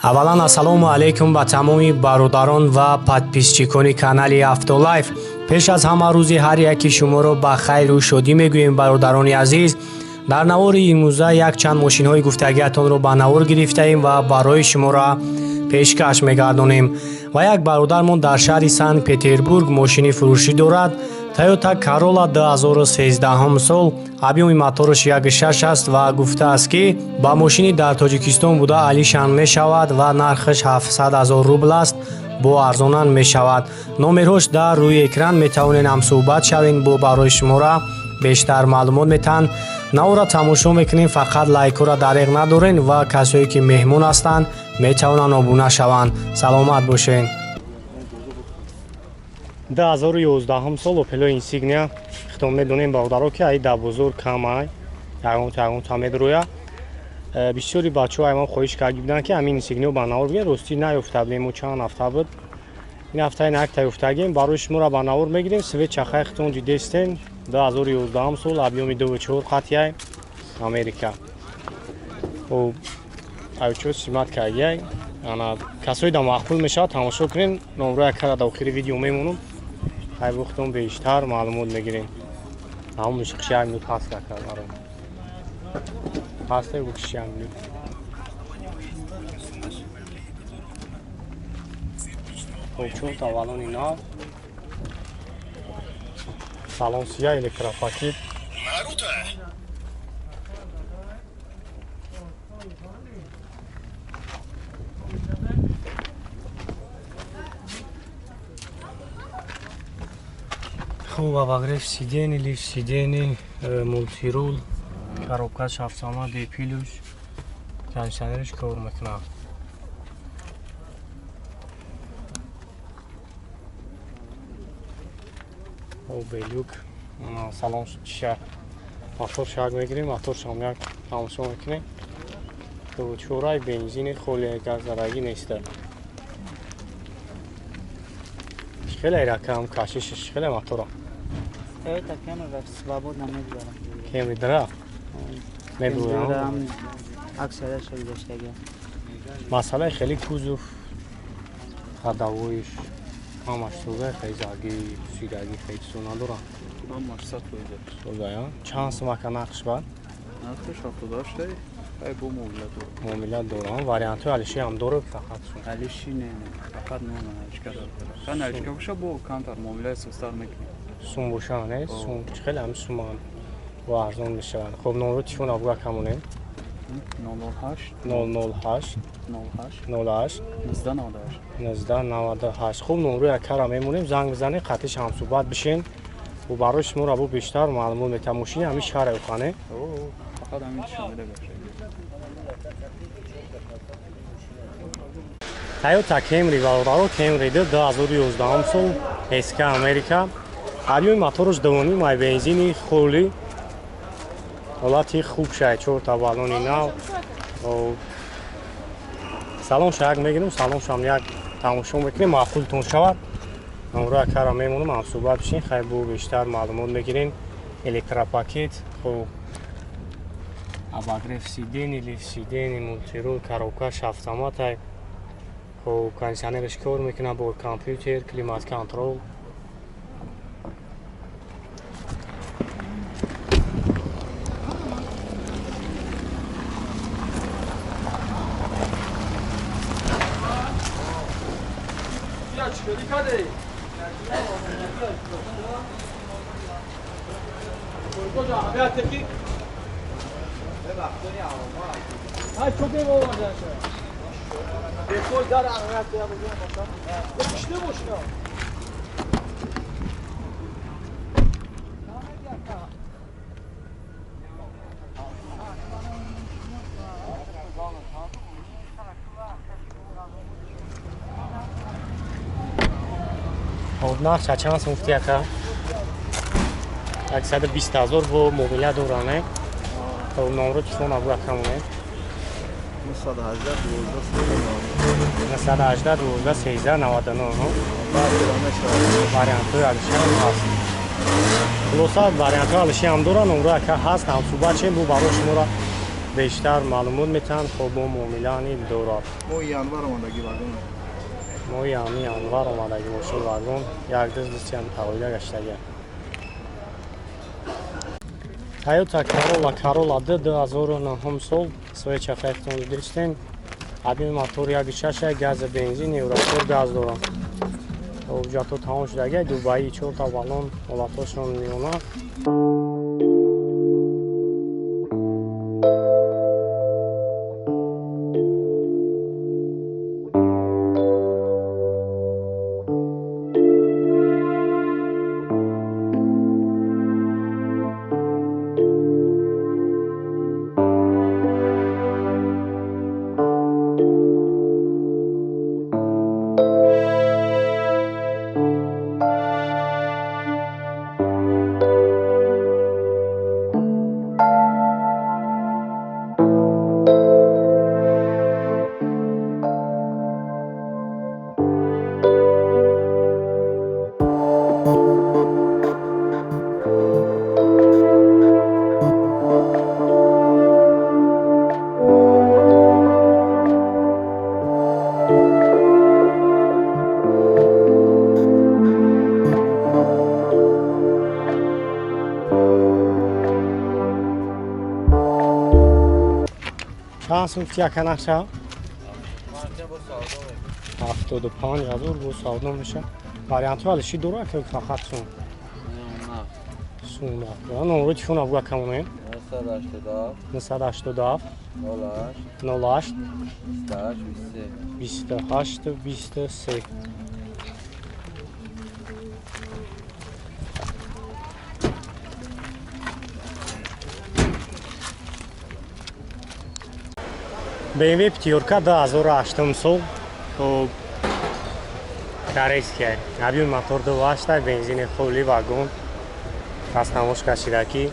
Аввалан, ассалому алайкум ба тамоми бародарон ва подписчикони канали Автолайф. Пеш аз ҳама рӯзи ҳар яки шуморо ба хайру шодӣ мегӯем, бародарони азиз. Дар навори имрӯза якчанд мошинҳои гуфтагиатонро ба навор гирифтаем ва барои шуморо пешкаш мегардонем. Ва як бародармон дар шаҳри Санкт Петербург мошини фурӯшӣ дорад. Toyota Corolla 2013 сол, объёми мотораш 1.6 аст ва гуфтааст, ки ба мошини дар Тоҷикистон буда алишан мешавад ва нархаш 700 ҳазор рубл аст, бо арзонан мешавад. Номерҳош дар рӯи экран, метавонед ҳамсӯҳбат шавед, бо барои шуморо бештар маълумот метаҳанд. Навора тамошо мекунем, фақат лайкҳоро дареғ надорен ва касое ки меҳмон ҳастанд, метавонанд обуна шаванд. Саломат бошед. 2011 сол Опел Инсигния. Хитон медонем, бародаро, ки ай дар бозор кам ай, ягонта ягонта медроя. Бисёри бачаҳо аймон хоҳиш карда буданд, ки ҳамин Инсигнио ба навор бигирем. Ростӣ, наёфта будем. Мо чанд ҳафта буд, ин ҳафта ин якта ёфтагем, барои шуморо ба навор мегирем. Свет чахаи хитон дидестем. 2011 сол, объёми 2.4, қатъяй Америка. Хоб, авчо симат кардияй. Ана, касои да маъқул мешавад, тамошо кунем. Номроя кара дар охири видео мемонам, хай вақтон бештар маълумот мегирем. Ҳамон мушқиши як минут ҳаст, кака ҳаста гукши як минут. Хоб, чун таваллони нав, салон сия, электропакет. Хуб, обогрев сидений, лифт сидений, мультирул, коробкаш автомат, D плюс, кондиционерش кор мекунад. Белюк, салон чиша, мотор шак мегирем, моторшам як тамошо мекунем. Чорай, бензини холи, газзадагӣ неста. Хеле ракам кашишиш, хеле мотора. Toyota Camry свободно мегузарам. Camry дара? Мебурам. Аксарияш гузаштага. Масъалаи хеле кузов, ходовоиш ҳамаш соза, хеле заги, сидаги хеле чизо надорам. Ҳамаш 100%. Созая. Чанд сум, ака, нархш бад? Нархш 78, ай бо муомила дорам. Муомила дорам. Вариантҳои алиши ҳам дорад фақат сум. Алиши не, фақат ном наличка дорад. Ха, наличка боша, бо камтар муомилаи сустар мекунем. Сум боша, не? Сум хеле ҳам суман бо арзон мешавад. Хоб, номро телефон абуга камонем. 008. 008. 08. 08. 1998. 1998. Хуб, номрои акара мемонем, занг бизанед, қатиш ҳамсӯҳбат бишен. Бо барои шуморо бо бештар маълумот метаҳам. Мошини ҳамин шаҳре ухане? Фақат ҳамин шумода бошад. Toyota Camry, бародаро, Camry 2011 сол, SK Америка. Объёми мотораш 2.5, май, бензини холи. Ҳолати хуб шай, чорта баллони нав. Салон шаяк мегирем, салон шам як тамошо мекунем, маъқултон шавад. Номро акара мемонам, ҳамсӯҳбат бишин, хай бо бештар маълумот мегирем. Электропакет, хуб, обогрев сидений, лифт сидений, мультирул, коробкаш автоматай. Хуб, кондиционерش кор мекунад, бо компютер, климат контрол. Хоб, нархша чанд сум гуфти, ака? 120 ҳазор бо мобила дора, не? Хоб, номро телефон абу акамоне. 918 918 12 13 99. Вариантҳои алишиам ҳаст. Хулоса, вариантҳои алишиам дора, номро ака ҳаст, ҳамсӯҳбат шем, бо барои шуморо Бештар маълумот метаҳанд, хоб бо муомилаани дорад. Моҳи январ омадаги вагон. Моҳи январ омадаги мошин вагон, як дӯст-дӯстиам тағоида гаштагиам. Toyota Corolla, Corolla D 2009 сол, свеча хайфтон дидистен. Объем мотор 1.6, газ бензин, Евро 4 газ дорад. Ҳуҷҷатҳо тамом шудаги, Дубаи 4 та баллон, ҳолатҳошон миёна. Чанд сум яка нақша? 75,000 бо савдо меша. Вариантҳо алиши дора ки фақат сум? Сум. Номро телефон буга камоне? 987 08 28 23. BMW пятёрка 2008 сол, хоб корейская. Объем мотор 2.8, бензини холи вагон. Растамош кашидаки.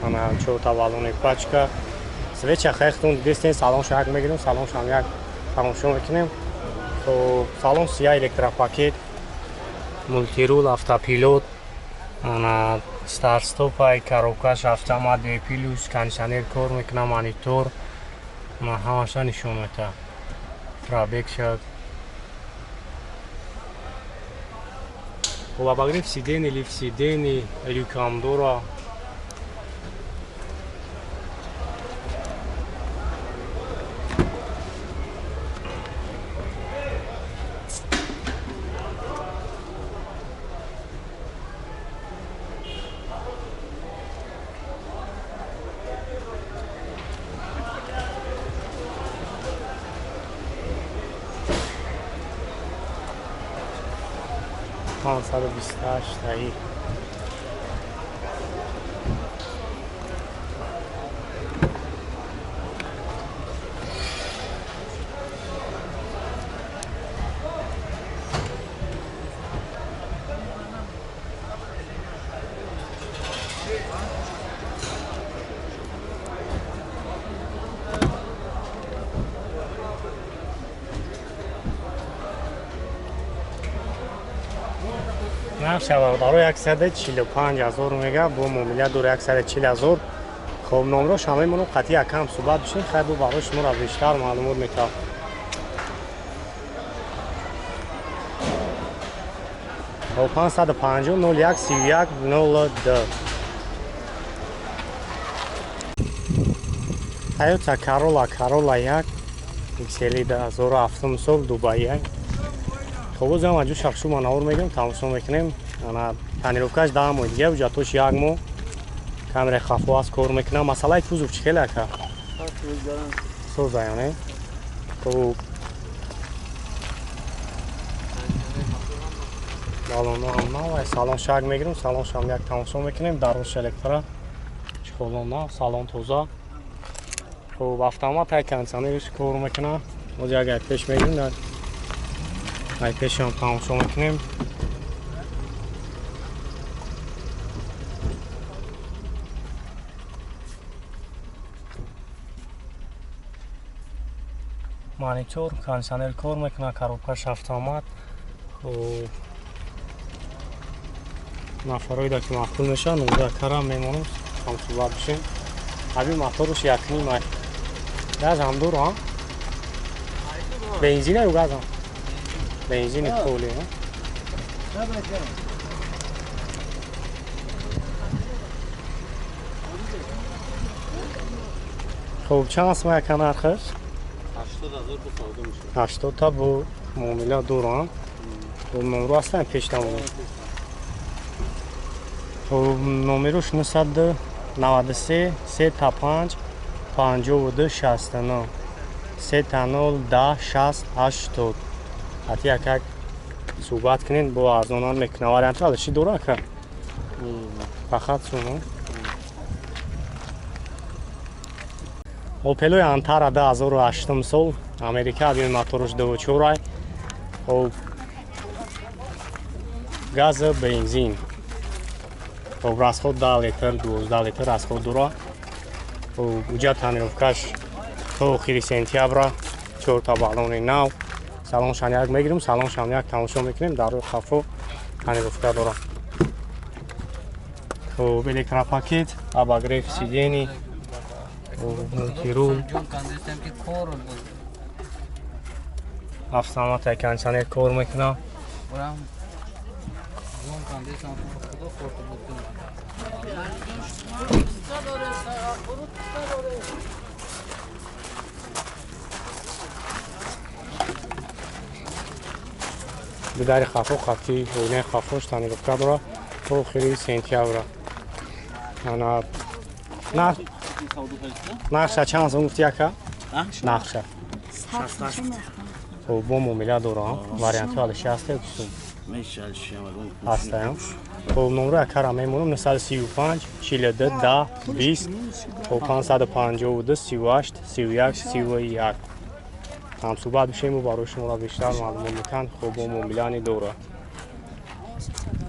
Ана 4 та баллони пачка. Свеча хайхтон дидестен, салон шак мегирем, салон шам як тамошо мекунем. Хоб салон сия электропакет, мультирул, автопилот, ана старт-стоп, ай коробкаш автомат, плюс кондиционер кор мекунам, монитор. Ма ҳамаша нишон мета. Пробег шад. Хоб обогрев сидений, лифт сидений, люкам дора. Пансаду бисту ҳашт таи. Нарх барои 145,000 мега бо муомила дора 140,000. Хоб номро шамаи қатъи якам суҳбат бишин, хайр бо барои шуморо бештар маълумот метавад. Хоб 550 01 31 02. Toyota Corolla, Corolla 1 XL 2007 сол Дубай. Хоб боз ҳам аҷу шахшу манавор мегирем, тамошо мекунем. Ана тонировкаш 10 моҳ дига, ҳуҷҷатош 1 моҳ. Камераи хафо аст, кор мекунам. Масъалаи кузов чӣ хеле ака? Созаяне. Хоб балоно ҳам нав, ай салон шак мегирем, салон шам як тамошо мекунем, дарвош электро, чехолон нав, салон тоза. Хоб автомат ай кондиционериш кор мекунам. Боз як ай пеш мегирем, ай пешам тамошо мекунем. Монитор, кондиционер кор мекунад, коробкаш автомат. Хоб нафароида ки маъқул мешаванд, 19 карам мемонем, ҳам суҳбат бишем. Ҳамин моторш 1.5 ай. Газ ҳам дорам. Бензин ё газ ҳам? Бензини холи. Хуб, чанд сум яка нархаш? 80,000 бо савдо мешавад. 80 та бо муомила дорам. Хуб, номро аслан пеш намонам. Хуб, номерош 993 3 5 52 69 3 0 10 60 80. Ҳати якак суҳбат кунед, бо арзонан мекунам. Вариант алиши дора ака? Фақат сумон. Опелои Антара 2008 сол, Америка, объёми мотораш 2.4. Хуб, газ, бензин. Хуб, расход 10 литр, 12 литр расход дора. Хуб, уҷа тонировкаш то охири сентябра, 4 та баллони нав. Салоншан як мегирем, салоншан як тамошо мекунем, дар рӯи хафо тонировка дора. Хуб, электропакет, обогрев сидений, мультирул, автомат, кондиционер кор мекунам. Дари хафо хати оинаи хафош тонировка дора то охири сентябра. Ана нақша чанд сум гуфти яка? Нақша. Хуб, бо муомила дорам. Вариантҳо алиши ҳаст ё сум? Ҳастаям. Хуб, номро якара мемонам 935 42 10 20, хуб, 552 38 31 31. Ҳамсӯҳбат бишем ва барои шуморо бештар маълумот мекунанд. Хуб, бо муомилани дора.